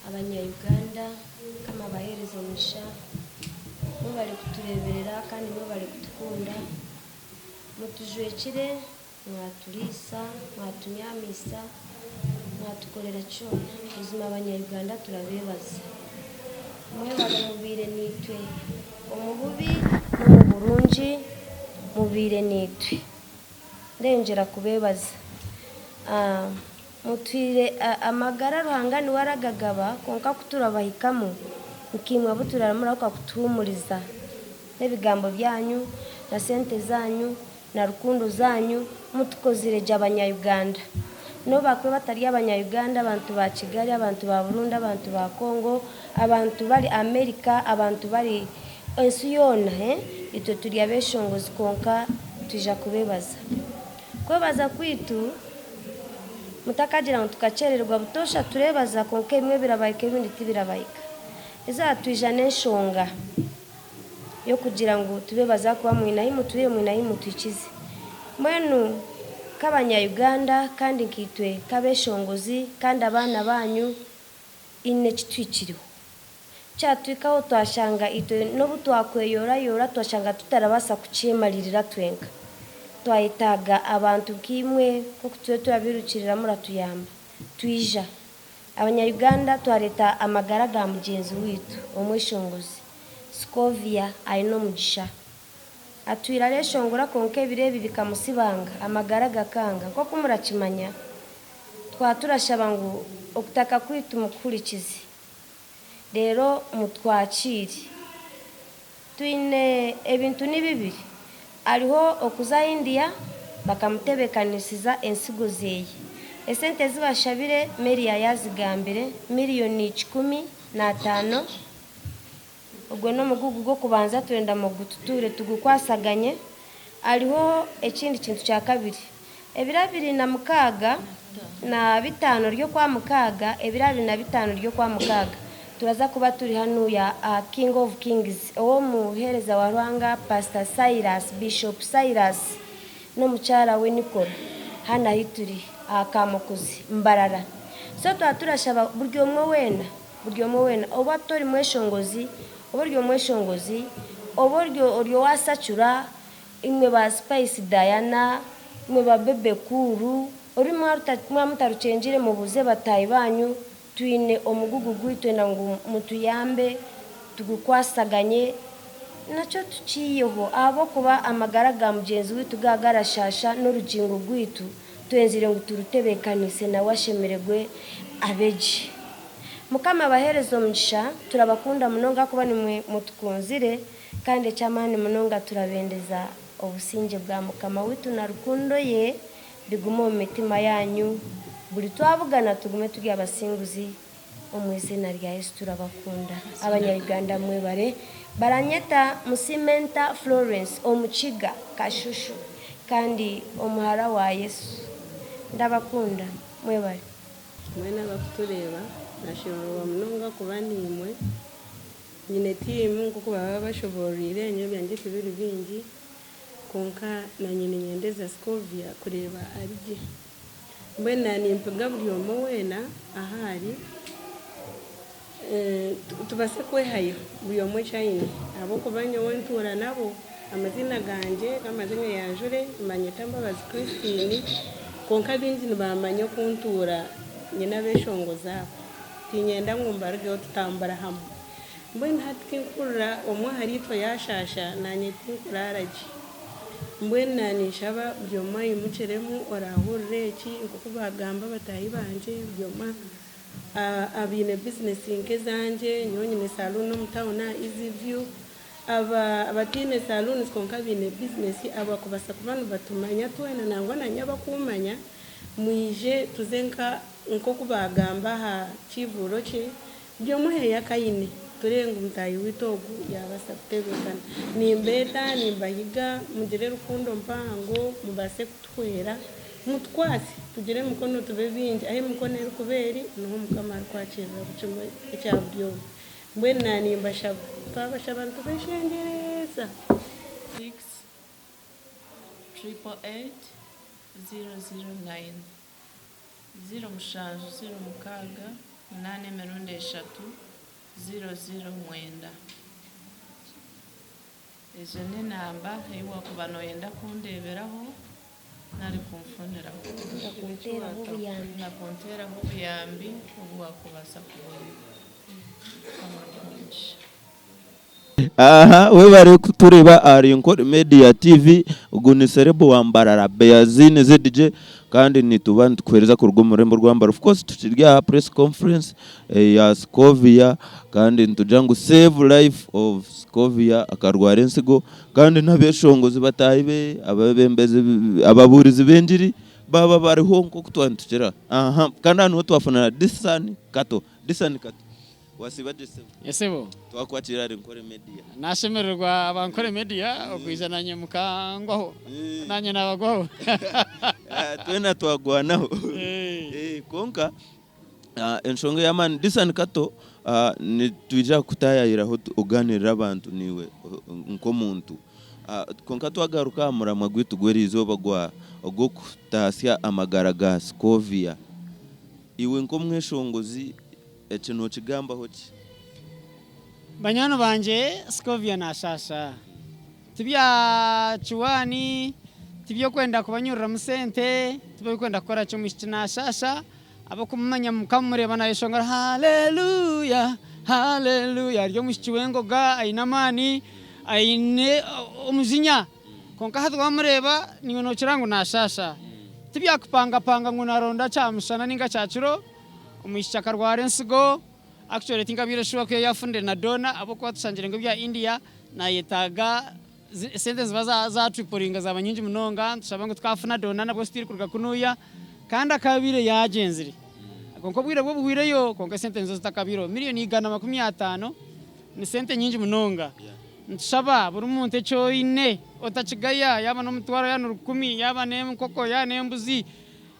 abanya Uganda mukama abahereze omugisha mwebare kutureberera kandi mwebare kutukunda mutujwekire mwaturiisa mwatunyamisa mwatukorera kyona buzima abanya Uganda turabebaza mwebare mubaire naitwe omu bubi n'omu burungi mubaire naitwe. Ndeyongyera kubeebaza. Mutwire amagara Ruhanga niwe aragagaba kwonka ku turabahikamu nkaimwe abu turaramurahuka kutuhuumuriza n'ebigambo byanyu na sente zanyu na rukundo zanyu mutukozire gye abanya Uganda. N'obu bakuba batari abanya Uganda abantu ba Kigali, abantu ba Burundi, abantu ba Congo, abantu bari America, abantu bari ensi yoona itwe turi abeshongozi kwonka Twija kubebaza. Kwebaza kwaitu mutakagira ngu tukakyerererwa butoosha turebaza kwonka ebimwe birabahika ebindi tibirabahika. Eizooba twija n'enshonga y'okugira ngu tubebaze ahakuba mwine ahi mutwire mwine ahi mutwikize. Mbwenu nk'abanya Uganda kandi nkaitwe nk'abeshongozi kandi abaana banyu haine ekituhikireho. Kyatuhikaho twashanga itwe n'obu twakweyorayoora twashanga tutarabaasa kukyemaririira twenka. Twayetaaga abantu nkaimwe nk'oku turiyo turabirukirira muratuyamba twija. Abanya-Uganda twareeta amagara ga mugyenzi waitu omweshongozi Scovia Ainomugisha. Atwire areshongora kwonka ebiro ebi bikamusibanga, amagara gakanga. Nk'oku murakimanya, twaba turashaba ngu okutaka kwaitu mukuhurikize. Reero mutwakiire. Twine ebintu ni bibiri, hariho okuza India bakamutebeekanisiza entsigo ze. Esente ezi bashabire Meria yaazigambire, miriyoni 105. Ogwo n'omugugu gw'okubanza twenda mugu tutuure tugukwasaganye. Hariho ekindi kintu kya kabiri, ebiro 26 na bitaano ry'Okwamukaaga, ebiro 25 ry'Okwamukaaga, turaza kuba turi hanuya aha King of Kings ow'omuheereza wa Ruhanga Pastor Silas, Bishop Silas n'omukyara we Nicole hanu ahi turi aha Kamukuzi, Mbarara. So twaba turashaba buri omwe weena, buri omwe weena oba tori mweshongozi, oba ori omweshongozi, oba ori ori owa sacura, Imwe ba Spice Diana, imwe ba Bebe Cool, orurimi mwaba mutarukyengire mubuuze bataahi baanyu, twine omugugu gwaitu twenda ngu mutuyambe tugukwasaganye nakyo tukiiheho ahabw'okuba amagara ga mugyenzi waitu gaaba garashaasha n'orugingo rwaitu twenzire ngu turutebeekanise nawe ashemererwe abe gye. Mukama abaheereze omugisha, turabakunda munonga ahakuba nimwe mutukunzire. Kandi eky'amaani munonga turabendeza obusingye bwa Mukama waitu na rukundo ye bigume omu mitima yaanyu buri twabugana tugume turi abasinguzi omu eiziina rya Yesu turabakunda. Abanya Uganda mwebare. Baranyeta Musimenta Florence Omukiga Kashushu kandi omuhara wa Yesu. Ndabakunda. Mwebare. Mwena abakutureeba nashemererwa munonga kuba naimwe. Nyine tiimu nk'oku baba bashobooroire, nyowe ebyangye tibiri bingi kwonka naanye niinyendeza Scovia kureeba ari gye. Mbwenu naanimpiga buri omwe weena ahu ari tubaase kwehayo buri omwe eki aine ahabw'okuba nyowe ntuura nabo, amaziina gangye g'amazina Yanjure nibanyeta Mbabazi Christine kwonka baingi nibamanya oku ntuura nyine abeshongozi abo. Tiinyenda ngu mbarugeho tutambura hamwe. Mbwenu hati tinkuhurira omwe ahariitwe yaashaasha, naanye tinkuraara gye. Mbwenu naaninshaba buri omwe aimukiremu oraahurira eki, nk'oku baagamba bataahi bangye, buri omwe abaine bizinesi nk'ezangye, nyowe nyine saluuni omu tawuni aha Easy View, abataine saluuni kwonka baine bizinesi abakubaasa kuba nibatumanya twena nangwa naanye abakuumanya, mwije tuze nka Nk'oku baagamba aha kiivuuro kye, buri omwe aheyo akaine, tureebe ngu mutaahi waitu ogu yaabaasa kutebeekana. Nimbeeta, nimbahiga mugire rukundo mpango, mubaase kutuhwera, mutukwatse tugire emikono tube bingi. Ahu emikono erikuba eri, niho Mukama arikwakirira buri kimwe ekya buri omwe. Mbwenu naanimbashaba, twabashaba nitubeshengyereza. Six, triple eight, zero zero nine. 07 06 8 emirundi eshatu 00 9. Ezo n'enamba ei waakuba nooyenda kundeeberaho nari kunfuniraho. Nakunteeraho obuyambi. Nakunteeraho obuyambi obu waakubaasa kubona. Mukama akuhe omugisha. Aha webare kutureba ahari Nkore Media TV, ogu ni Celeb wa Mbarara Beazine ZJ kandi nituba nitukuhereza kuruga omu rurembo rwa Mbarara. Of course tukiri aha press conference eya Scovia kandi nitugira ngu save life of Scovia akarwara ensigo kandi n'abeshongozi bataahi be, abebembezi, ababuurizi b'engiri baaba bariho nk'oku twaba nitukira. Aha kandi aha niho twafuna na Dissan Kato. Dissan Kato. Wasiiba gye sebo? Esebo. Twakwakiira ahari Nkore Media. Nashemererwa aba Nkore Media okwija nanye mukangwaho. Nanye nabagwaho. Twena twagwanaho. Kwonka enshonga ey'amaani Dissan Kato nitwija kukutaayayiraho ogaaniirire abantu naiwe nk'omuntu. Kwonka twagaruka aha muramwa gwaitu gw'eriizooba gwa ogw'okutaasya amagara ga Scovia. Iwe nk'omweshongozi Eki nookigambaho ki? Banywani bangye Scovia nashasha. Tibya kiwaani, tibyokwenda kubanyururamu sente, tibyokwenda kukora ki omwishiki nashasha abakumumanya mukamureba nayeshongora hallelujah hallelujah ari omwishiki wengoga aine amaani aine omujinya kwonka hati wamureba niiwe nokira ngu nashasha. Tibyakupangapanga ngu naronda kyamushana ninga kyakiro, omwishiki akarwara ensigo. Actually tinkabaire sure ku yafunire na donor ahabw'okuba tushangire ngu ebya India nayetaaga esente niziba za triplinga zaba nyingi munonga nitushaba ngu tukafuna donor nabwo still kuruga kunuya kandi akabaire yagyenzire kwonka obwire bwe buhwireyo kwonka esente nizo zitakabaireho million 150 ni sente nyingi munonga nitushaba buri muntu eki oine otakigaya yaba n'omutwaro yaba ni rukumi yaba n'enkoko yaba n'embuzi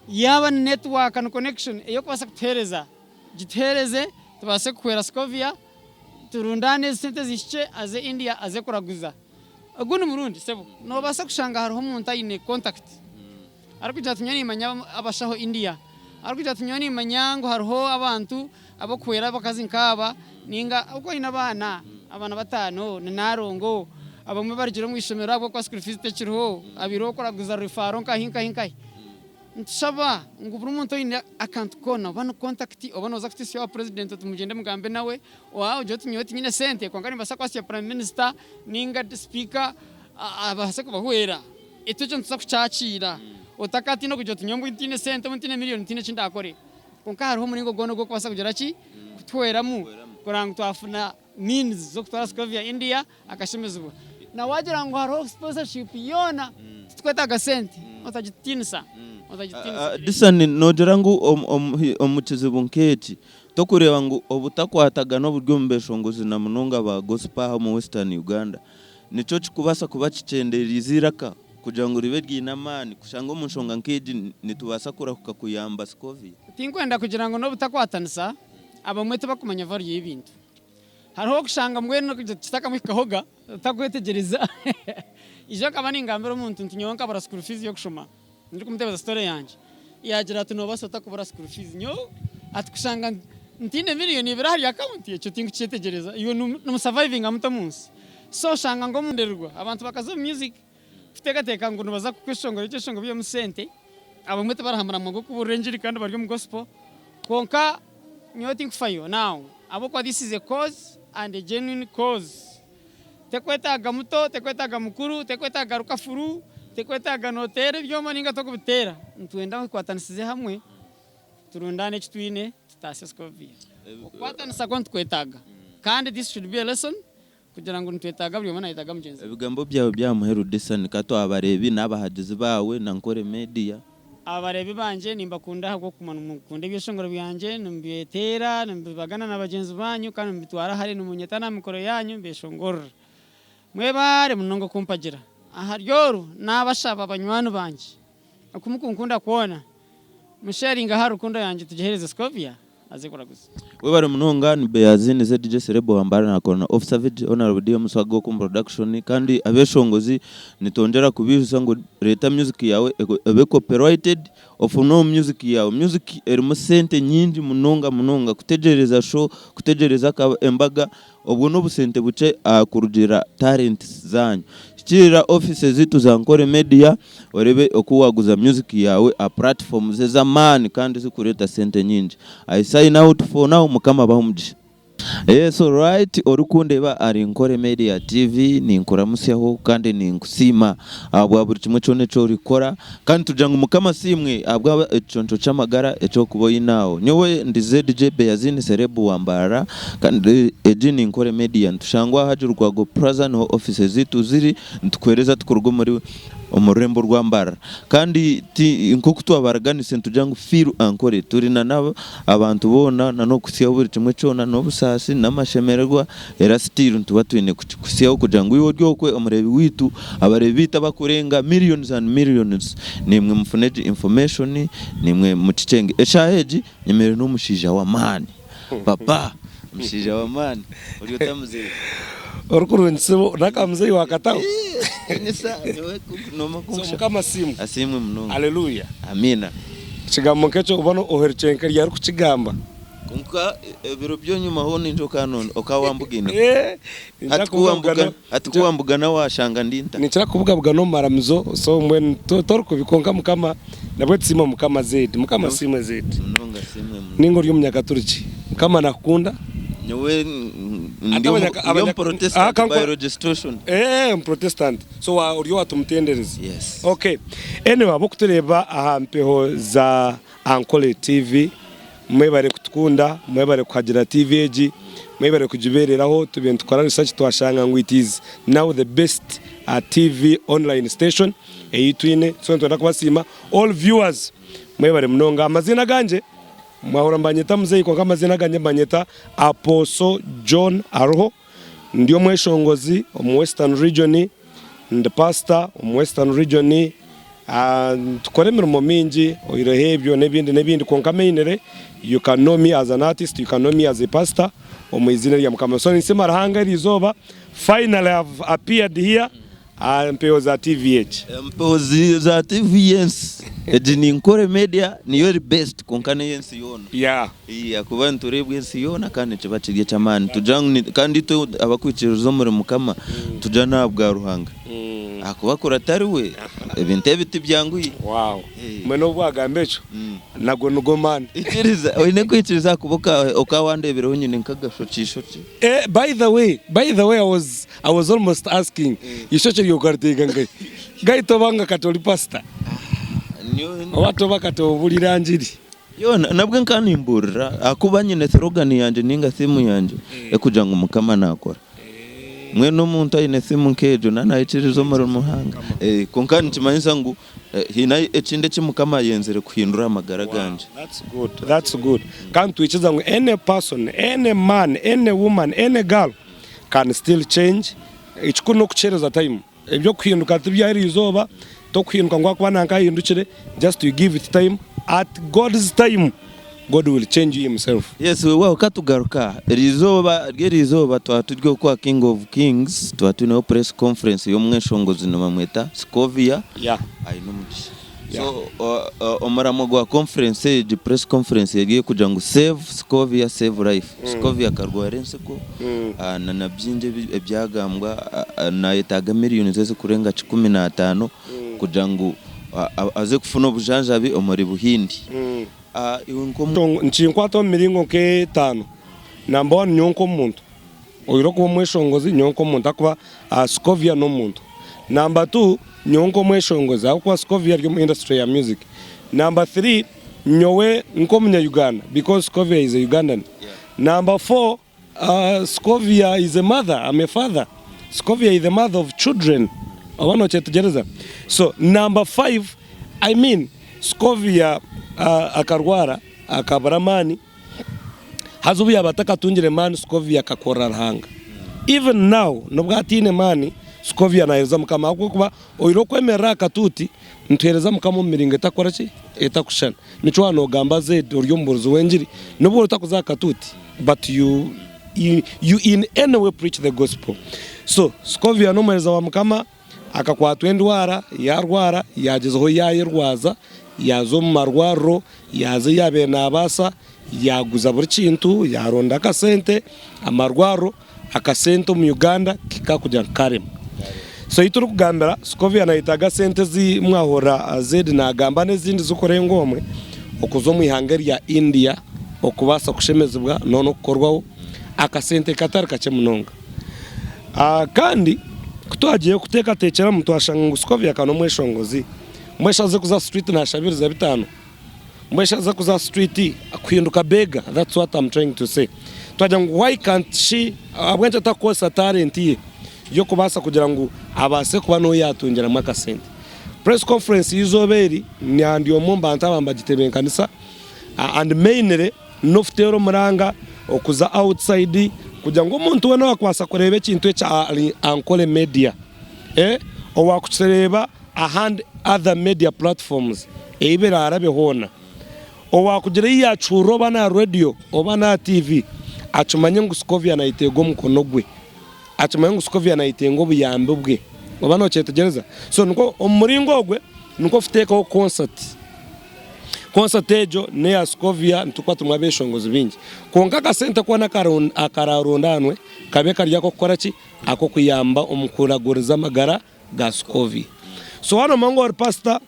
yaba ni network ni connection ey'okubaasa kutuhereza Gituheereze tubaase kuhwera Scovia turundaane ezi sente zihikye aze India aze kuraguza. Ogundi murundi sebo nobaasa kushanga hariho omuntu aine contact arikugira ati nyowe nimanya abashaho India, arikugira ati nyowe nimanya ngu hariho abantu abokuhwera abakazi nkaaba ninga ahabw'okuba aine abaana, abaana bataano ni Nalongo abamwe barugire omu ishomero ahabw'okuba school fees tekiriho abaireho kuraguza referral nkahi nkahi nkahi. Nitushaba ngu buri muntu oine akantu koona oba ni contact oba nooza kutwitsya owa president oti mugyende mugambe nawe oba ogire oti nyowe tinyine sente kwonka nimbaasa kukwasya prime minister ninga speaker abaase kubahwera. Itwe ekyo nituza kukyakiira. Otakatiina kugira oti nyowe mbwenu tinyine sente oba ntiine million tihaine eki ndaakore. Kwonka hariho omuringo gwona ogw'okubaasa kugira ki? Kutuhweramu kureba ngu twafuna means z'okutwara Scovia India akashemezibwa. Na wagira ngu hariho sponsorship yoona titukwetaaga sente otagitutiinisa otagitutiinisa. Disani nogira ngu omu kizibu nk'eki tokureeba ngu obutakwatagana oburi omu beshongozi na munonga ba gospel aha omu western Uganda nikyo kikubaasa kuba kikyenderiize eiraka kugira ngu ribe riine amaani kushanga omu nshonga nk'egi nitubaasa kurahuka kuyamba Scovia? Tinkwenda kugira ngu n'obutakwatanisa abamwe tibakumanya value y'ebintu. Hariho okushanga mbwenu kitakamuhikahoga otakwetegyereza. Ijo nkaba ningambira omuntu nti nyowe nkabura school fees y'okushoma ndikumutebeza story yangye. Yagira ati nobaasa ota kubura school fees? Nyowe ati kushanga ntiine million ibiri ahari account ekyo tinkukyetegyereza. Iwe nimusurvivinga muta omunsi? So oshanga ngu omundererwa abantu bakaza omu music kuteekateeka ngu nibaza kukweshongora ekyeshongoro byemu sente abamwe tibari aha muramwa gw'okubuurira engiri kandi bari omu gospel kwonka nyowe tinkufayo now ahabw'okuba this is a cause and a genuine cause tekwetaaga muto tekwetaaga mukuru tekwetaaga rukafuru tekwetaaga noteera ebyoma ninga tokubiteera nitwenda ngu tukwatanisize hamwe turundaane eki twine tutaase Scovia okukwatanisa kwo nitukwetaaga kandi this should be a lesson Kugira ngu nitwetaaga buri omwe nayetaaga mugyenzi we. Ebigambo byawe bya muheru Disani Kato abareebi n'abahagizi baawe na Nkore Media. Abareebi bangye nimbakunda ahabw'okuguma nimukunda ebyeshongoro byangye, nimubyeteera, nimubibagana na bagyenzi banyu kandi nimubitwara hare, nimunyeta n'aha mikoro yaanyu mbeshongorera. Mwebaare munonga okumpagira. Ahari oru naabashaba banywani bangye oku mukunkunda kwona, musharinge aha rukundo yangye tugiheereze Scovia. Aze kuraguza. Webare munonga ni Beyazini ZJ Celeb Wambara nakora na Officer Vig Honourable DM Swagga Okum Production kandi abeshongozi nitwongyera kubijutsya ngu reeta music yawe ebe copyrighted ofune omu music yawe. Music erimu sente nyingi munonga munonga kutegyereza show, kutegyereza embaga obwo n'obusente bukye aha kurugiirira talents zanyu. Hikiirira office ziitu za Nkore Media Orebe oku waguza music yawe aha platforms ez'amaani kandi ezikureeta sente nyingi. I sign out for now, Mukama abahe omugisha. Yes alright orikundeeba ahari Nkore Media TV ninkuramutsyaho kandi ninkusiima ahabwa buri kimwe kyona eki orikukora kandi nitugira ngu Mukama asiimwe ahabwa ekiconco ky'amagara eki orikuba oine aho. Nyowe ndi ZJ Beyazini Celeb wa Mbarara kandi egi ni Nkore Media nitushangwa aha Rukwago Plaza niho office zaitu ziri nitukuheereza tukuruga omuri omu rurembo rwa Mbarara. Kandi ti nk'oku twabaraganise nitugira ngu Feel Ankole turi na n'abantu boona na n'okuhitsyaho buri kimwe kyona n'obusaasi n'amashemererwa era still nituba twine kukikuhitsyaho kugira ngu iwe ori okwe omureebi waitu abareebi baitu abakurenga millions and millions naimwe mufune egi information naimwe mukikyenge. Eshaaha egi nyemereire n'omushaija w'amaani papa omushaija w'amaani ori ota muzeeyi? Orikurungisa n'aka muzeeyi wakataho? So Mukama asiimwe. Asiimwe munonga. Hallelujah. Amiina. Ekigambo nk'ekyo oba oherukire nka ryari kukigamba? Kwonka ebiro by'enyima ho ningira okaba wambugaine. Eh, ninkira Hati ku wambuga kubugabugana. hati ku wambugana washanga ndi nta? Ninkira kubugabugana omu maramizo so mbwenu to- tori kubi kwonka Mukama nabwe tusiime Mukama Zed. Mukama asiimwe Zed. Munonga asiimwe munonga. Ninga ori omunyakaturiki. Mukama nakukunda. Nyowe Ate ndi omu abanyaka- ndi abanya- omu Ah, Protestant kankwa- by registration. Eh, omuprotestant. So wa ori owa tumutendereze. Yes. Okay. Anyway, abokutureeba aha mpeho za Ankole TV, mwebare kutukunda, mwebare kuhagira TV egi, mwebare kugibeereraho, tubaire nitukora research twashanga ngu it is now the best TV online station ei twine, so nitwenda kubasiima. All viewers, mwebare munonga. Amaziina agangye mwahurira nibanyeta muzeeyi kwonka amaziina agangye nibanyeta Apostle John Aruho. Ndi omweshongozi omu Western Region, ndi pastor omu Western Region, nitukora emirimo mingi oihireho ebyo n'ebindi n'ebindi kwonka mainly you can know me as an artist, you can know me as a pastor omu eiziina rya Mukama. So ninsiima Ruhanga eriizooba finally I have appeared here Aha mpeho za TVH. Empeho za TV y'ensi. Egi ni Nkore Media niyo eri best kwonka n'ey'ensi yoona. Yeah. Ahakuba nitureebwa ensi yoona kandi nikiba kiri eky'amaani. Tugira ngu kandi itwe abakwikiririza omuri Mukama tugira n'ahabwa Ruhanga. Ahakuba kuri atari we ebintu ebi tibyanguhi. Wow. Mbwenu obu wagamba ekyo nago nigo maani. Ikiriza, oine kwikiriza ahakuba okaba wandeebireho nyine nk'agashokye ishokye. Eh, by the way, by the way I was I was almost asking ishokye ryawe okariteega nkahi? Nkahi toba nga kati ori pastor? Oba toba kati oburira ngiri? Yoona nabwe nka nimburira ahakuba nyine slogan yangye ninga theme yangye ekugira ngu Mukama nakora. Mbwenu omuntu aine theme nk'egyo na nahikiriza omuri Muhanga. Kwonka nikimanyisa ngu Haine ekindi eki Mukama ayenzire kuhindura aha magara gangye. That's good, that's good. Kandi twikiriza ngu any person, any man, any woman, any girl can still change. Ekikuru n'okukihereza time. Eby'okuhinduka ti bya eriizooba, tokuhinduka ngu ahakuba nanka ahindukire, just you give it time, at God's time, God will change you himself. Yes wewawo katugaruka erizooba ry'erizooba twaba turi okwa King of Kings twaba twineho press conference y'omweshongozi nibamweta Scovia Yeah. aine omugisha Yeah. so omuramwa gwa conference egi press conference eri ey'okugira ngu save Scovia save life Scovia akarwara ensiko na na bingi ebyagambwa nayetaaga millions ezikurenga 15 kugira ngu aze kufuna obujanjabi omuri Buhindi. Iwe nk'omu. Nikinkwata omu miringo nk'etaano. Namba wani nyowe nk'omuntu, oine okuba omweshongozi nyowe nk'omuntu ahakuba Scovia n'omuntu. Namba tu nyowe nk'omweshongozi ahabw'okuba Scovia ari omu industry ya music. Namba thiri nyowe nk'omunya Uganda because Scovia is a Ugandan. Namba fo Scovia is a mother, I'm a father. Scovia is the mother of children. Oba nokyetegyereza? So number 5, I mean Scovia uh, akarwara akabura amaani haza obu yaba atakatungire maani Scovia akakorera Ruhanga. Even now nobwo ataine maani Scovia nahereza Mukama ahabw'okuba oine okwemerera aha katuuti nituhereza Mukama omu miringo etakora ki? Etakushushana. Nikyo waaba nogamba Zed ori omubuurizi w'engiri nobu otakuza aha katuuti but you, you, you in any way preach the gospel. So Scovia n'omuheereza wa Mukama akakwatwa endwara yarwara yagyezaho yayerwaza yaza omu marwariro yaza ei yabaire nabaasa yaguza buri kintu yaronda akasente amarwariro akasente omu Uganda kikakugira ngu karema. So ei turikugambira Scovia nayetaaga sente ezi mwahurira Zed nagamba n'ezindi zikurenga omwe okuza omu ihanga erya India okubaasa kushemezibwa n'okukorwaho akasente katari kakye munonga. Kandi ku twagiire kuteekateekyeramu twashanga ngu Scovia ka n'omweshongozi, mbwenu shi aze kuza street naashabiriza bitaano? Mbwenu shi aze kuza street kuhinduka beggar? That's what I'm trying to say. Twagira ngu why can't she, ahabw'enki atakukozesa talent ye y'okubaasa kugira ngu abaase kuba niwe yaatungiramu akasente? Press conference y'eizooba eri ndi omwe omu bantu aba nibagitebeekanisa and mainly n'okuteera omuranga okuza outside kugira ngu omuntu weena owaakubaasa kureeba ekintu eki ahari Ankole Media owaakukireeba ahandi other media platforms ei biraarabe hoona, owaakugira ei yaakihurira oba n'aha radio oba n'aha TV akimanye ngu Scovia nayetenga omukono gwe, akimanye ngu Scovia nayetenga obuyambi bwe. Oba nokyetegyereza? So nikwo omu muringo ogwe nikwo kuteekaho concert. Concert egyo n'eya Scovia nitukuba turimu abeshongozi baingi kwonka akasente koona akararondanwe kabe kari ak'okukora ki? Ak'okuyamba omu kuraguriza amagara ga Scovia. So waaba nomanya ngu ori pastor,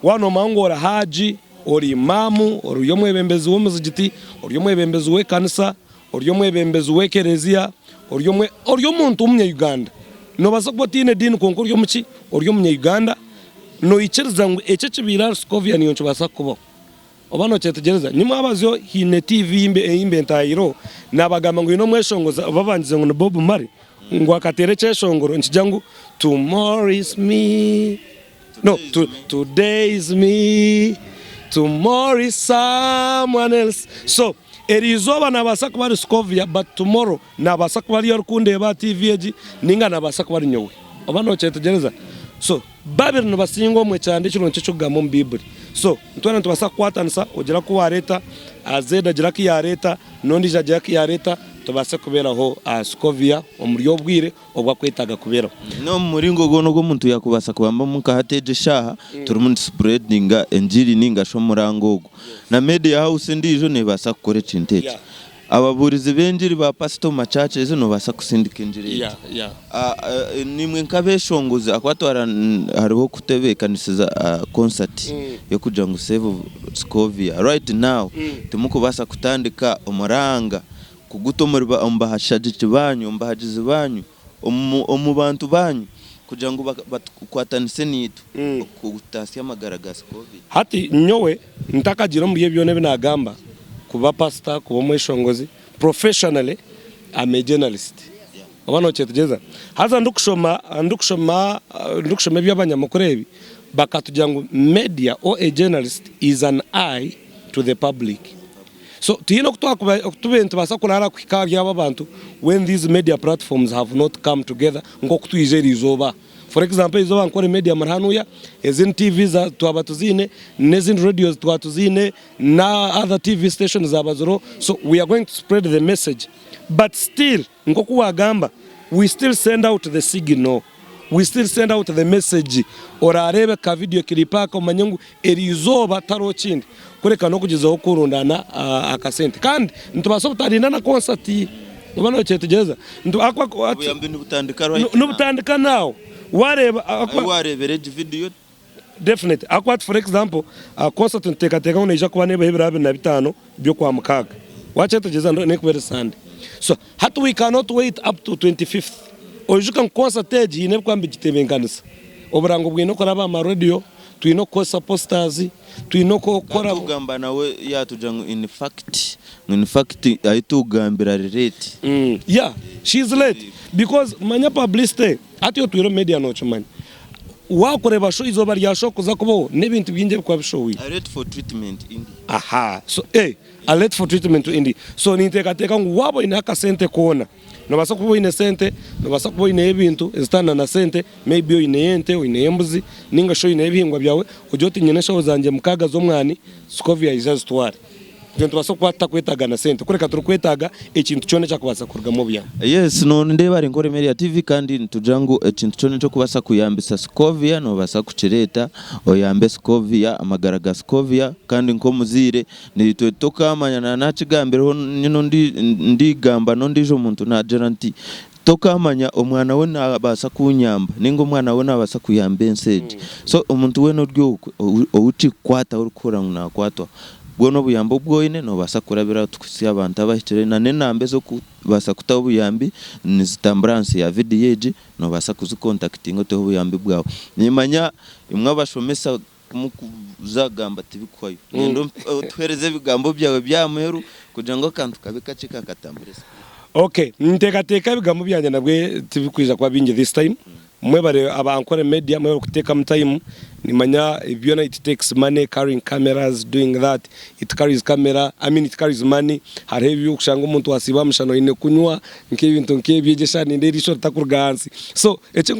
waaba nomanya ngu ori Haji, ori Imam, ori omwebembezi w'omuzigiti, ori omwebembezi w'ekanisa, ori omwebembezi w'ekereziya, ori omwe ori omuntu w'omunya Uganda, nobaasa kuba otaine diini kwonka ori omuki? Ori omunya Uganda, noikiriza ngu eki ekibaire ahari Scovia naiwe nikibaasa kukubaho. Oba nokyetegyereza? Nyimwabazyo haine TV ei mbe ntaahireho, naabagamba ngu haine omweshongozi babangize ngu ni Bob Marley, ngu akateera ekyeshongoro nikigira ngu tomorrow is me, no today is me, tomorrow is someone else. So eriizooba naabaasa kuba ari Scovia but tomorrow naabaasa kuba ari orikundeeba aha TV egi nainga naabaasa kuba ari nyowe. Oba nokyetegyereza? So. Babiri nibasinga omwe kyanda ekirungi ky'ekirikugambwa omu Baibuli. So, twena nitubaasa kukwatanisa, ogira ku waareeta, Zed agira aku yaareeta, n'ondiijo agira aku yaareeta, tubaase kubeeraho Scovia omuri obu bwire obu akwetaaga kubeeraho. N'omu muringo gwona ogu omuntu yaakubaasa kubambamu nka hati egi eshaaha turimu nitusipuredinga engiri nainga shi omuranga ogu. Na media house endiijo neebaasa kukora ekintu eki. Ababuurizi b'engiri ba pasita omu machurches nobaasa kusindika engiri egyo. Naimwe nk'abeshongozi ahakuba twara hariho okutebeekanisiza concert y'okugira ngu save Scovia. Right now timukubaasa kutandika omuranga kuguta omu bashagiki banyu, omu bahagizi banyu, omu bantu banyu kugira ngu batukwatanise naitwe okutaasya amagara ga Scovia. Hati nyowe Ntakagiire omuri ebi byona ebi nagamba, kuba pastor, kuba omweshongozi, professionally I'm a journalist. Oba nokyetegyereza? Haza ndikushoma ndikushoma ndikushoma eby'abanyamakuru ebi, bakatugira ngu media or a journalist is an eye to the public. So tihaine oku twakuba oku tubaire nitubaasa kuraara kuhika ahari abo abantu when these media platforms have not come together nk'oku twija eriizooba. For example eizooba Nkore Media muri hanuya, ezindi TV twaba tuziine, n'ezindi radios twaba tuziine, na other TV stations zaaba ziriho, so we are going to spread the message but still nk'oku waagamba we still send out the signal, we still send out the message, oraareebe ka video clip aka omanye ngu eriizooba tihariho kindi kureka n'okugyezaho kurundaana akasente kandi nitubaasa obutarinda na concert oba nokyetegyereza Obuyambi nibutandika right now. Nibutandika now wareeba Ahu wareebera egi video. Definitely ahakuba hati for example concert nituteekateeka ngu neija kuba neebaho ebiro 25 by'okwamukaaga wakyetegyereza nekuba eri Sunday so hati we cannot wait up to 25th oijuke ngu concert egi haine ebirikuba nibigitebenkanisa oburango bwine okuraba aha ma radio twine okukozesa posters twine okukora. Kandi tugamba nawe yatugira ngu in fact ngu in fact ahi tugambira ari late. Yeah she is late because manya publicity hati otwire omu media nokimanya wakureba show izooba rya show kuza kubaho nebintu bingi ebikuba bishohwire. Ari late for treatment India. Aha so eh ari late for treatment to India so nintekateka ngu waba oineho akasente koona Nobaasa kuba oine sente, nobaasa kuba oineyo ebintu ezitaana na sente, maybe oineyo ente, oineyo embuzi, ninga shi oineyo ebihingwa byawe, ogire oti nyine enshaho zangye mukaaga z'omwani, Scovia aije azitware. Itwe nitubaasa kuba tutakwetaaga na sente, kureka turikwetaaga ekintu kyona ekyakubaasa kurugamu obuyambi. Yes, nondeeba ari Nkore Media TV kandi nitugira ngu ekintu kyona ekyokubaasa kuyambisa Scovia nobaasa kukireeta oyambe Scovia, amagara ga Scovia kandi nk'omuzaire Naitwe tokaamanya, na naakigambireho nyine ondi ndigamba n'ondiijo muntu naagira nti, Tokaamanya omwana we naabaasa kuunyamba nainga omwana we naabaasa kuyamba ensi egi. So omuntu weena ori okwe ou ou kikukwataho orikuhurira ngu naakwatwaho, bwona obuyambi obu oine noobaasa kurabira aho tukuhitsye abantu abahikire na n'enamba ez'okubaasa kutaho obuyambi nizitambura ahansi ya vidiyo egi, noobaasa kuzikontakitinga oteho obuyambi bwawe. Niimanya imwe abashomesa Kumukuza gamba tibikuhwayo. Niinyenda otuheereze ebigambo byawe by'aha muheru kugira ngu akantu kabe kakye kakatambura esipiidi. Ok, ninteekateeka ebigambo byangye nabwe tibikwija kuba bingi this time. Mwebare aba Ankole Media, mwebare kuteekamu time. Nimanya ebi byona it takes money, carrying cameras, doing that, it carries camera, I mean it carries money. Hariho ebi orikushanga omuntu wasiiba aha mushana oine kunywa, nk'ebintu nk'ebyo, egyo eshaaha nindeeba eriisho ritakuruga ahansi. So, eki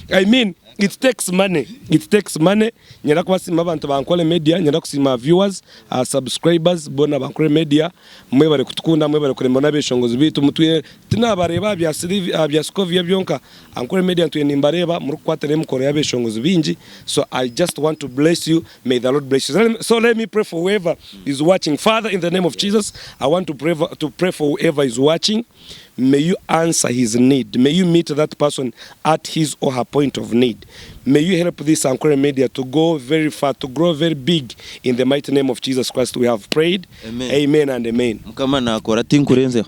I mean It takes money, it takes money, Nyenda kubasiima abantu ba Ankole Media, nyenda kusiima viewers, subscribers boona ba Ankole Media, mwebare kutukunda, mwebare kuremba n'abeshongozi beitu, mutwire tinabareeba aha bya Sylvia, aha bya Scovia byonka, Ankole Media ntwire nimbareeba murikukwatira emikoro y'abeshongozi baingi, so. So I just want to bless you. May the Lord bless you. So let me pray for whoever is watching. Father, in the name of Jesus, I want to pray for, to pray for whoever is watching. May you answer his need. May you meet that person at his or her point of need. May you help this Ankore Media to go very far, to grow very big. In the mighty name of Jesus Christ, we have prayed. Amen. Amen and amen. Mukama nakora tinkurenzeho.